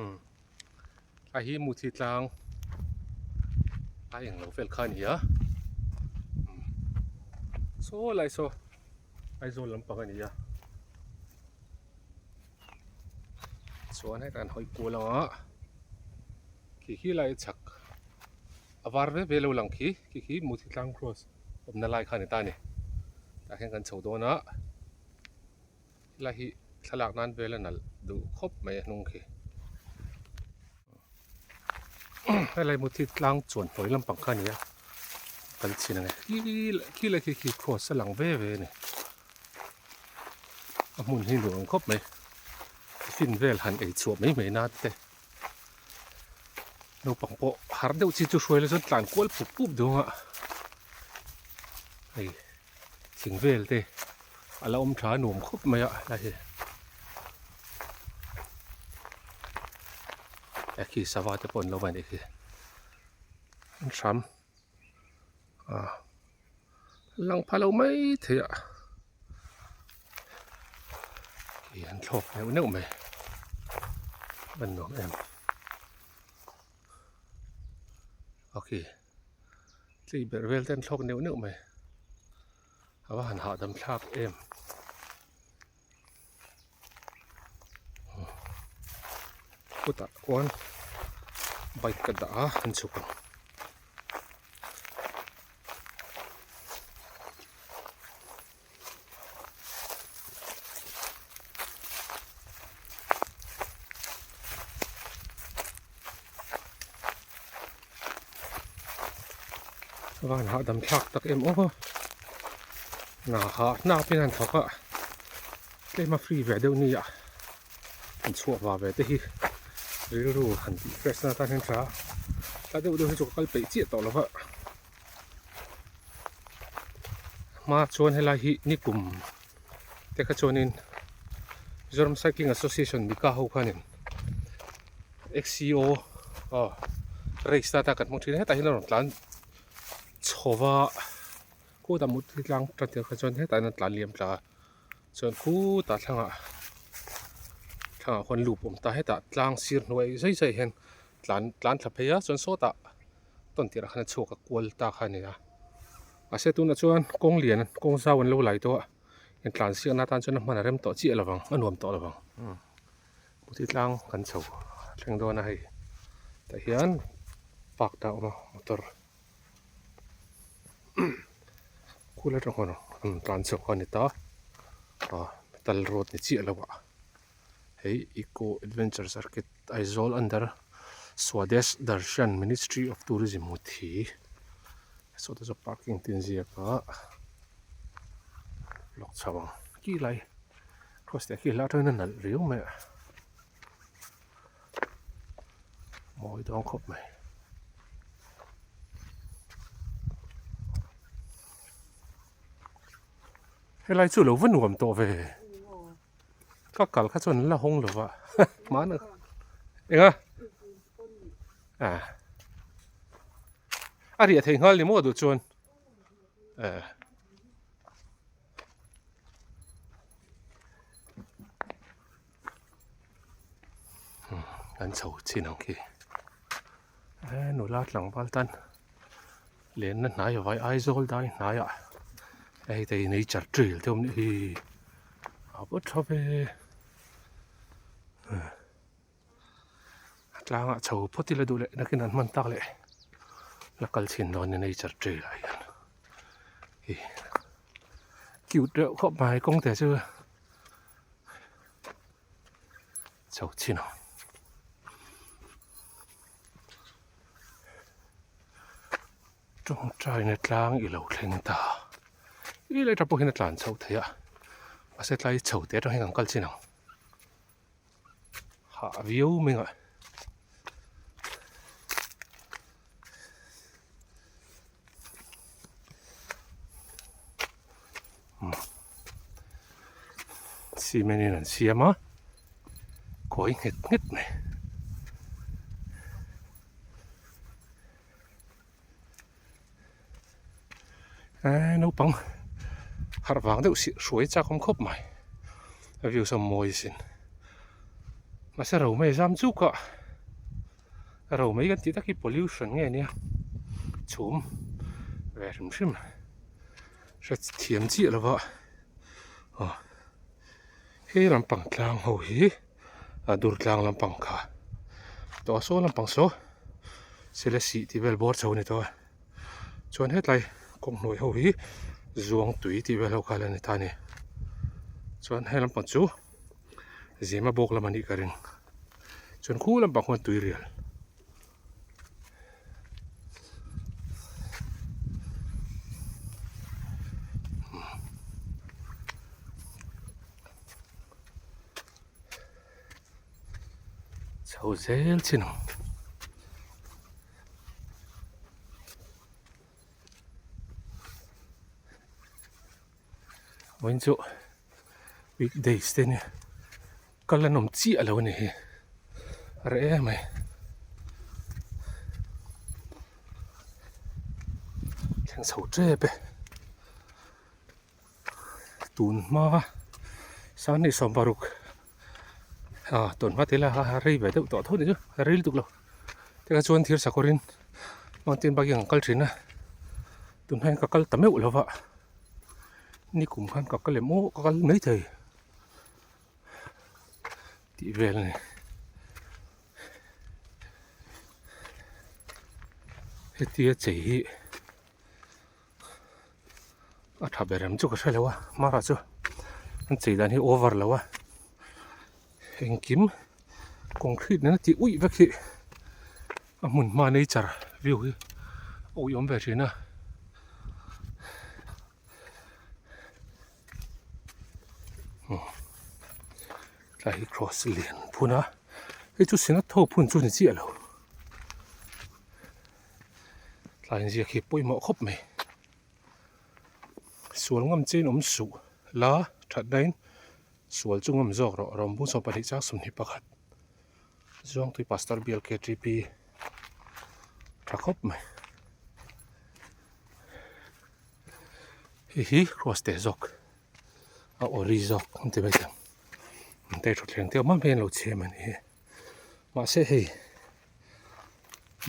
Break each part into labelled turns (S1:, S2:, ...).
S1: Umm a hi muthi tlang a englo vel kha a ni a umm saw lai saw Aizawl lampang a ni a chuan hetah an hawi kual ang a khi khi lai chhak a var ve ve lo lang khi khi khi muthi tlang cross awmna lai kha a ni ta a ni tah hian kan chho dawn a. Helai hi thlalak nan vel a nalh duh khawp mai a hnung khi. Helai hmu thi tlang chuan hnuai lampang kha a ni a, kan chhin ang e. Khi khi leh khi khi cross a lang ve ve a ni. A hmun hi nuam khawp mai. Tiffin vel han ei chhuah mai mai nan te. Naupang pawh har deuh chi chu hruai la chuan tlan kual pup pup duh ang a. Hei. Thing vel te a la awm tha a nuam khawp mai a helai hi he khi sava te pawh an lo va anih khi an hram ah lang pha lo mai thei a khi an thlawk neuh neuh mai a nuam em okay. Tih berh vel te an thlawk neuh neuh mai a va han hahdam thlak em kutah khuan bike ka dah a an chhuk ang. Van hahdam thlak tak em aw hna hah hnap in an thawk a tlem a free ve deuh nia an chhuah va ve te hi rilru han tih fresh na atan hian tha tla deuh deuh hi chu ka kal peih chiah tawh lo va. Hma chuan helai hi nikum te kha chuanin Mizoram Cycling Association Mika ho khanin XCO aw race ta ta kan hmang thin a hetah hian a rawn tlan chho va khutah mut hi tlang tan tir kha chuan hetah hian a tlan liam tla a chuan khutah thlangah thlangah khuan loop awm ta hetah tlang sir hnuai zai zai hian tlan tlan thla phei a chuan sawtah. tawn tirh ah khan a chhuak a kual ta kha a ni a mahse tunah chuan kawng lian kawng zau an lo lai tawh a intlan siakna atan chuan a hman a rem tawh chiah lovang a nuam tawh lovang puti tlang kan chho thleng dawn a hei tah hian park te a awm a motor khul atang khawn an tlan chhuak a ni ta ah metal road ni chiah lo ah. Hei Eco Adventure Circuit Aizawl under Swadesh Darshan Ministry of Tourism hmu thi sawta chu parking te an ziak a lawk chho ang ki lai cross leh khi hla atangin a nalh riau mai a mawi dawn khawp mai. Helai chu lo va nuam tawh ve. Ka kal kha chuan an la hawng lo va hmana eng a ah a riah thei nghal ni maw duh chuan eh an chho chin ang khi eh nula tlangval tan Lenna hnai a vai Aizawl dai hnaiah hei te hi nature trail te awm nih hi a va tha ve a tlangah chho phawt ila duh leh nakin an hman tak leh la kal chhin dawn nia nature trail ah hian hi cute reuh khawp mai kawng te chu chho chhin ang. Tawngtaina tlang i lo thleng ta. I leh tha pawh hian a tlan chho thei a. Mahse tlai chho te atang hian kan kal chin ang. Hah viau mai ngah. Cement in an siam a kawi nghet nghet mai. Eee naupang harh vang deuh si hruai chak awm khawp mai a view saw mawi sin. Mahse romei zam chuk a, romei kan tih tak hi pollution nge nia chhum ve hrim hrim hre thiam chiah lova aw he lampang tlang ho hi a dur tlang lampang kha tawh a saw lampang saw selesih tih vel bawr chho a ni tawh a chuan hetlai kawng hnuai ho hi zuang tui tih vel ho kha a la ni ta a ni chuan he lampang chu. Zema bawk lam a nih ka ring. Chuan khu lampang khuan tui rial. Chho zel chin ang. Vawiin chu weekdays te nia kal an awm chiah lo a ni hi a reh em mai thleng chho tep e tun hma sanghnih sawmparuk ah tun hma tila a rei ve deuh tawh tho ni chu a rei lutuk lo tikha chuan thir sakawrin mountain bike in an kal thin a tun hma hian ka kal ta meuh lo va. Nikum khan ka kal em aw ka kal mai thei tih vel a ni. Hetia chei hi a tha ber em chu ka hre lo a mara chu an chei dan hi over lo a engkim concrete nena tih uih vek hi a hmun hma nature view hi a uiawm ve thin a. Tlai hi cross lian phun a hei chu synod tho phun chu ni chiah lo tlai inziak hi pawimawh khawp mai sual ngam chiin awm suh la that dain sual chu ngam zawk rawh rawng 22 chang 21. Zuangtui Pastor Bial KTP tha khawp mai. Hei hi cross teh zawk a ori zawk an ti mai thei ang te thutthleng te awm ang hian lo chhem a ni hi mahse hei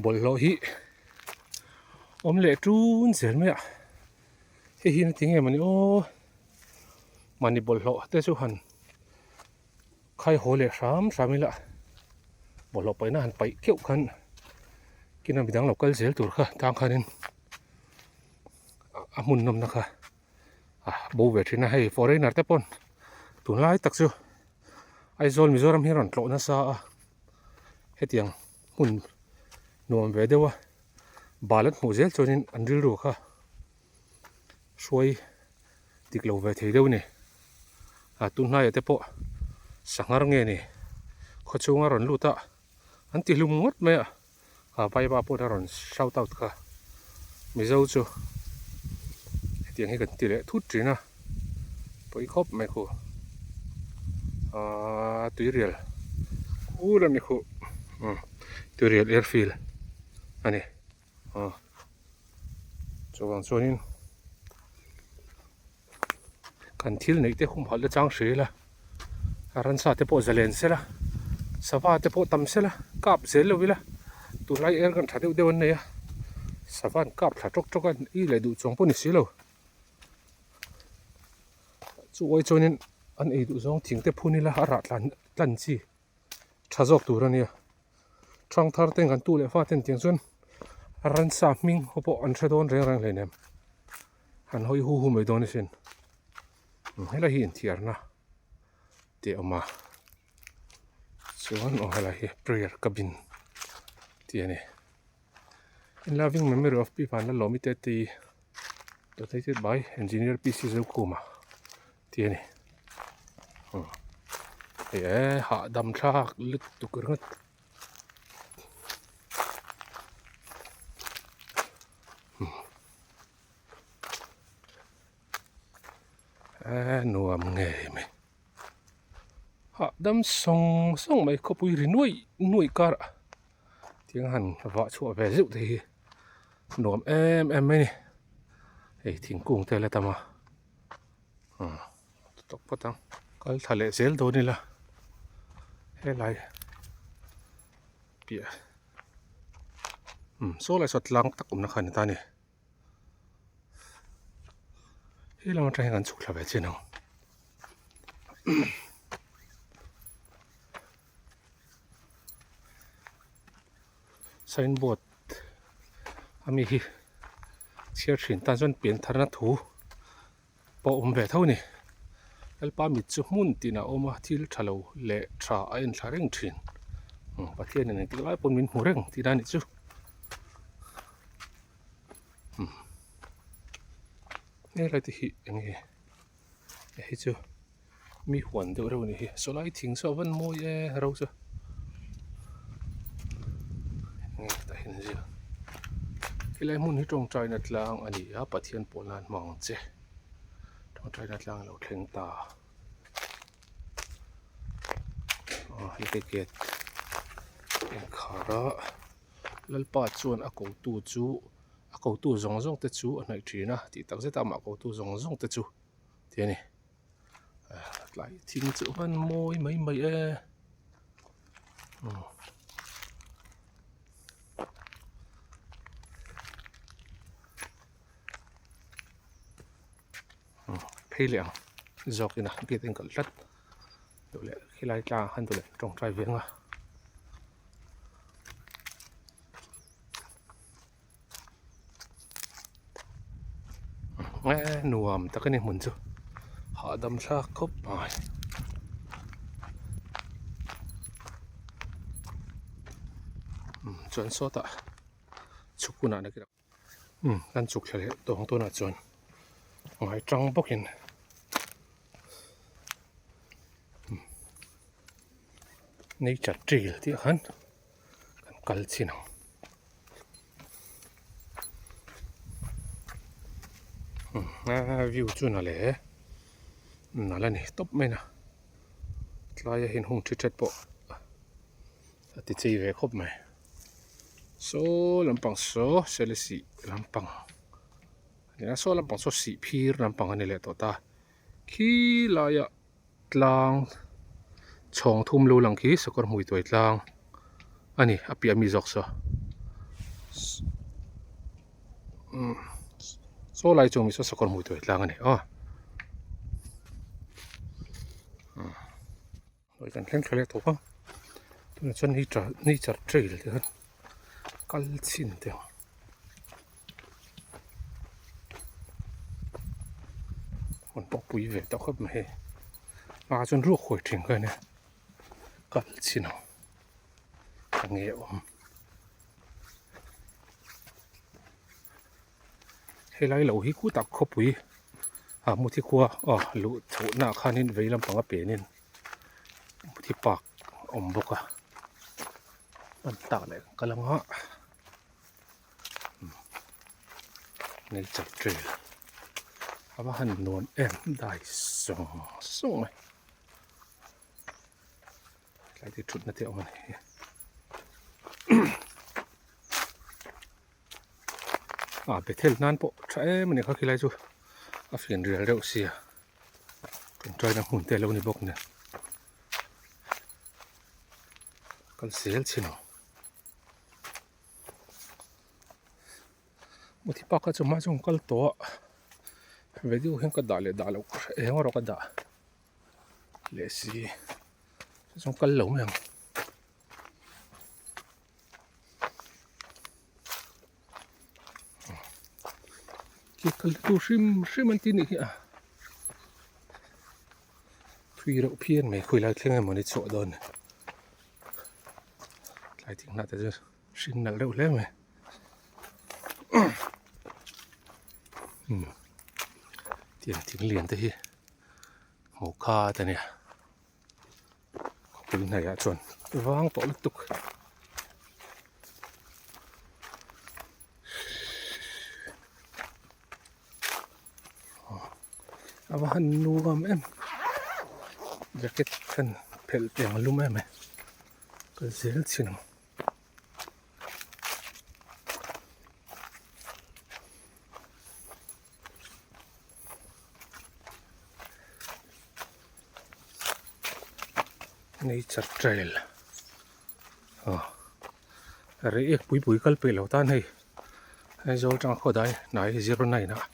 S1: bawlhhlawh hi awm leh tun zel mai a hei hi na ti nge mawni aw mahni bawlhhlawh te chu han Khai haw leh hram hram ila bawlhhlawh paihna han paih keuh khan kina midang lo kal zel tur kha tang khanin a hmun nawmna kha a bo ve thin a hei foreigner te pawn tunlai tak chu Aizawl Mizoram hi a rawn tlawh nasa a hetiang hmun nuam ve deuh a bal an hmuh zel chuanin an rilru kha hruai dik lo ve thei deuh a ni. A tun hnaiah te pawh sanghar nge ni khaw chhunga rawn lut a an ti hlum ngawt mai a a vaiva pawh a rawn shout out kha mizo chu hetiang hi kan ti leh thut thin a pawi khawp mai khu aaa tuirial kul a ni khuh umm tuirial airfield a ni. Aw chuvang chuanin kan thil neih te humhalh te chang hre ila a ransa te pawh zalen sela sava te pawh tam sela kap zel lo ila tunlai er kan tha deuh deuh an nei a sava an kap thla tawk tawk a i leh duh chuang pawh ni si lo chu awi chuanin an ei duh zawng thing te phun ila a rah tlan tlan chi. tha zawk tur a nia thang thar ten kan tu leh fa ten tiang chuan ransa hming ho pawh an hre dawn reng reng hleinem an hawi hu hu mai dawn asin helai hi inthiarna tih a awm a chuan aw helai hi prayer cabin tih a ni in loving memory of pi vanlalawmi te tih donated by engineer P C Zokhuma. Tih a ni. Hei e hahdam thlak lutuk ringawt. E nuam ngei mai. Hahdam sawng sawng mai khawpui ri nuaih nuaih karah tiang han vah chhuah ve zeuh te hi nuam em em mai a ni. Hei thingkung te la tam a. Tawk phawt ang kal thla leh zel dawn ila helai. Piah umm saw lai saw tlang tak awmna kha a ni ta a ni. He lam atang hian kan chhuk thla ve chin ang. Signboard ami hi chhiar thin tan chuan pian tharna thu pawh awm ve tho a ni. Lalpa mit chu hmun tinah a awm a thil tha lo leh tha a en thla reng thin. Pathian in engtik lai pawn min hmu reng tihna a nih chu. Helai te hi eng nge hei chu mi huan deuh reuh a nih hi sawlai thing saw a van mawi e ro chu eng nge tah hian a ziak helai hmun hi tawngtaina tlang a ni a Pathian pawh nan hmang ang che tawngtaina tlang a lo thleng ta aw hei te gate inkhar a. Lalpa chuan a kotu chu a kotu zawng zawng te chu a hnaih thin a tih tak zet a amah kotu zawng zawng te chu tih a ni. Tlai thing chu a han mawi mai mai e. Phei leh ang zawk ina gate a inkalh tlat duh leh khilai tlang ah khan duh leh tawngtai ve ang a. Nuam tak a ni hmun chu hahdam thlak khawp mai. Chuan sawtah chhuk hunah Umm kan chhuk thla leh tawh ang tunah chuan ngai tang bawkin nature trail tih ah khan kan kal chin ang umm a view chu nalh e nalh a ni tawp mai a tlaia hian hung thi that pawh a ti chei ve khawp mai. Saw lampang saw selesih lampang a ni a saw lampang saw sih phir lampang a ni leh tawh ta khi laiah tlang chhawng thum lo lang khi sakawr hmui tuai tlang a ni a piah mi zawk saw umm saw lai chu mi saw sakawr hmui tuai tlang a ni aw. Hei kan thleng thla leh tawp a tunah chuan nature nature trail te khan kal chhin teh ang rawn pawh pui ve tawh khawp mai hei ah chuan ruak huai thin kha ania kal chhin ang enge a awm helai lo hi khutah khawpui ah muthi khua aw luh chhohna ah khanin vei lampang a penin muthi park a awm bawk a hman tak leh kan kal anga nature trail a va han nuam em dai sawng sawng mai tlai te thutna te a awm a ni. Ah Bethel nan pawh tha em a ni kha khilai chu a fian rial reuh sia tawngtaina hmun te a lo ni bawk nen kal zel chin ang muthi pak kha chu hma chu kal tawh a video hian ka dah leh dah loh ka hre eng erawh ka dah leh si chuan kal lo mai ang. Khi kal tu hrim hrim an ti nih hi a thui reuh phian mai khawi lai thleng emaw ni chhuah dawn tlai thing hnah te chu hring nalh reuh hle mai umm tiang thing lian te hi hmuh khat a nia. Khawpui hnaihah chuan vang tawh lutuk. A va han nuam em jacket khan phelh teh ang lum em e kal zel chin ang. Nature trail aw. Rei ek pui pui kal peih lo tan hei Aizawl atanga khawdai hnai 09 ah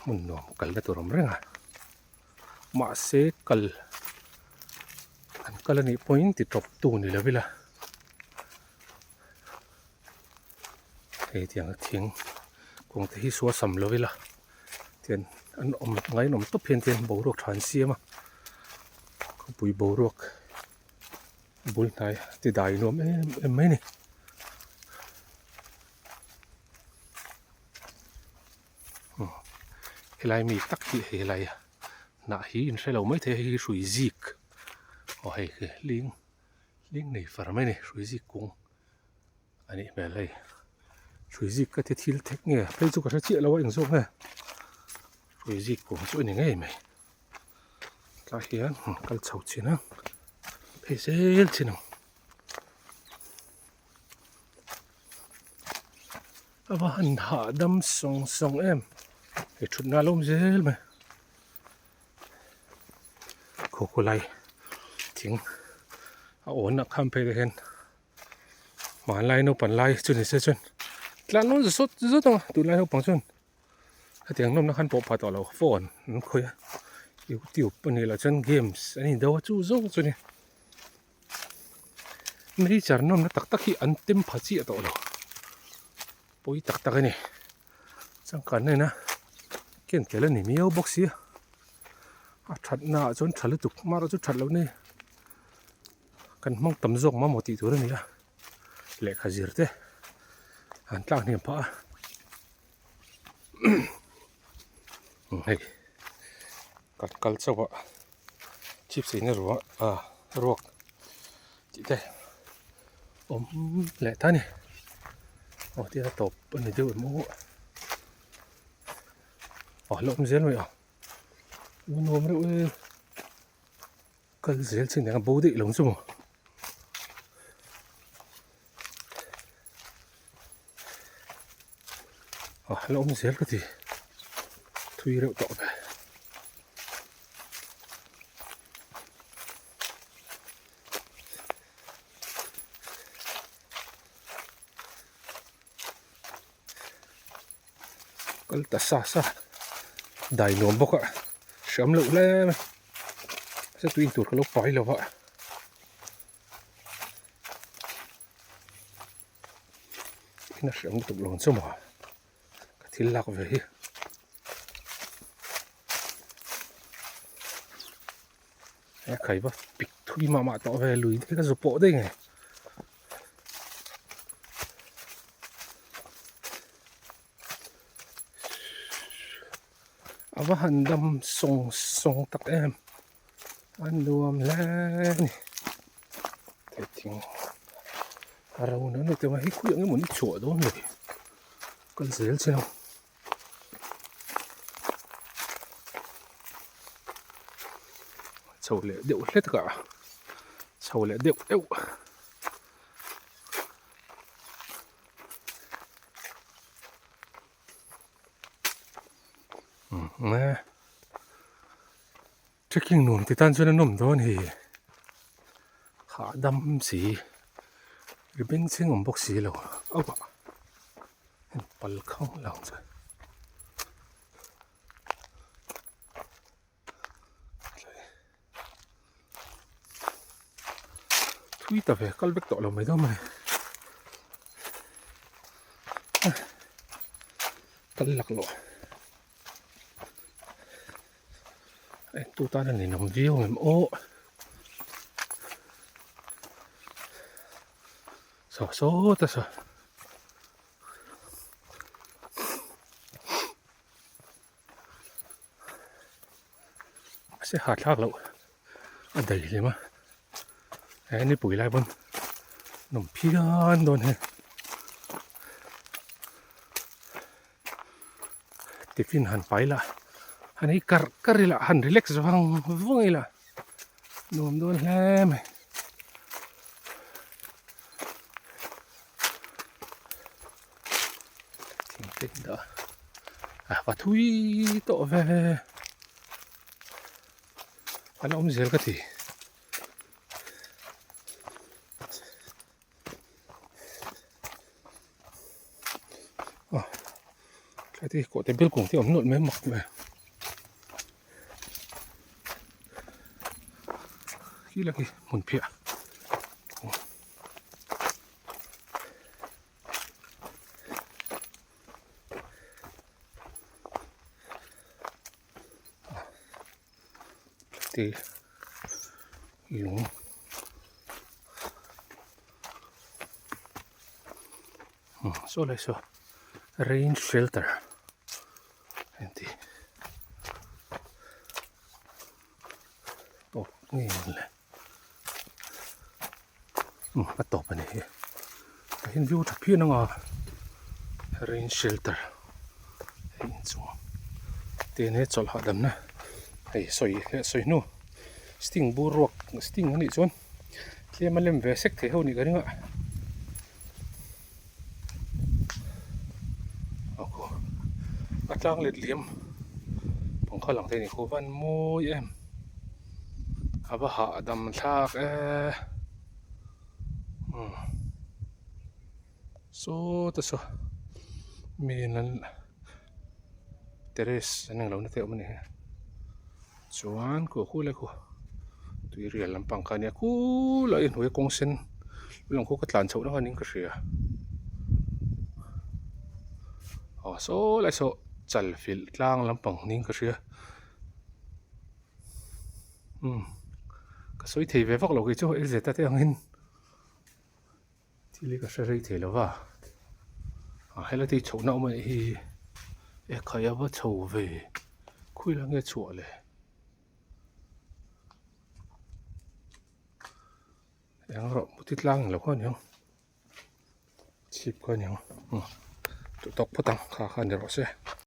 S1: hmun nuam kalna tur awm reng a mahse kal an kal anih pawhin ti tawp tu ni lo ila hei tiang thing kawng te hi sual sam lo ila tian an awm ngainawm tawp hian tian boruak tha an siam a khawpui boruak. Bul hnai ti dai nuam em em mai a ni. Helai mi tak hi hei helai hnah hi in hre lo mai thei a hei hi hrui zik aw hei hi hling hling nei far mai a ni hrui zik kung a nih hmel hei hrui zik ka ti thil thek nge phei chu ka hre chiah lo a eng zawk nge hrui zik kung chu a ni ngei mai. Tlai hian kal chho chin a phei zel chin ang a va han hahdam sawng sawng em hei thutna a lo awm zel mai khaw khawlai thing a awn ah khan phei te hian hmanlai naupang lai chu ni se chuan tlan nawn zawt zawt ang a tunlai naupang chuan. Hetiang nawmna khan pawh pha tawh lo phone an khawih a youtube a nih loh chuan games an in do a chu zawng chu ni nature nawmna tak tak hi an tem pha chiah tawh lo pawi tak tak a ni changkan na ina ken tel a ni miau bawk sia a thatna ah chuan tha lutuk amaherawhchu that loh na hi kan hmang tam zawk mamawh tih tur a ni a lehkha zir te an tlak hniam phah a. Hei kan kal chauh a chips ei na ruah ah ruak tih te awm leh ta a ni aw tia tawp a ni deuh em aw aw la awm zel mai a nuam reuh e kal zel chin eng a bo daih lo chu maw. Ah la awm zel ka ti thui reuh tawh ve. Kal ta sa sa dai nuam bawk a hriam loh hle mai se tui in tur ka lo pai lo va. In a hriam lutuk lo ang chu maw ka thil lak ve hi. He khai va pik thui mah mah tawh ve lui te ka zu pawh daih nge. A va han dam sawng sawng tak em. A nuam hle a ni thing a ro na na te hi khawi ang emaw ni chhuah dawn lo kal zel che ang chho leh deuh hlek a chho leh deuh deuh. Trekking nuam ti tan chuan a nawm dawn hi hahdam si ri bengchheng awm bawk si lo auh ah heng pal khang lang chuan thui ta ve kal vek tawh lo mai dawn a ni kal laklawh. Entu tan a ninawm viau ang em aw saw sawt a saw mahse hahthlak loh a daih hlem a he nipui lai pawn nawm phian dawn he. Tiffin han pai la han ei karh karh ila han relax vang vang ila nuam dawn hle mai. Thingte dah a va thui tawh ve an awm zel ka ti. Heti kawhte bial kung te a awm nawlh mai mak mai. Khi la khi hmun phiah. Ti lung saw lai saw rain shelter a inti tawp ngei ang le umm a tawp a ni hi tah hian view tha phian anga rain shelter hei inchung te nen chawlh hahdamna hei sawi leh sawi hnu sting bur ruak sting a nih chuan tlem a lem ve sek thei ho a nih ka ring a. A tlang let liam pang kha lang thei a ni khaw van mawi em a va hahdam thlak e umm saw te saw mi in an terrace an englo na te a awm a ni hi chuan khaw khu lai khu tuirial lampang kha a nia khulai a hnuaia kawng sen lang khu ka tlan chhoh na kha niin ka hria aw saw lai saw chal filh tlang lampang niin ka hria umm ka sawi thei ve vak lo kei chu lz a te angin. Thil hi ka hre rei thei lo va, ah helai te hi chhohna awm a nih hi e khai a va chho ve khawi lai nge chhuah le eng rawh muti tlang lo kha a niang chhip kha a niang umm duh tawk phawt ang kha kha ni rawh se.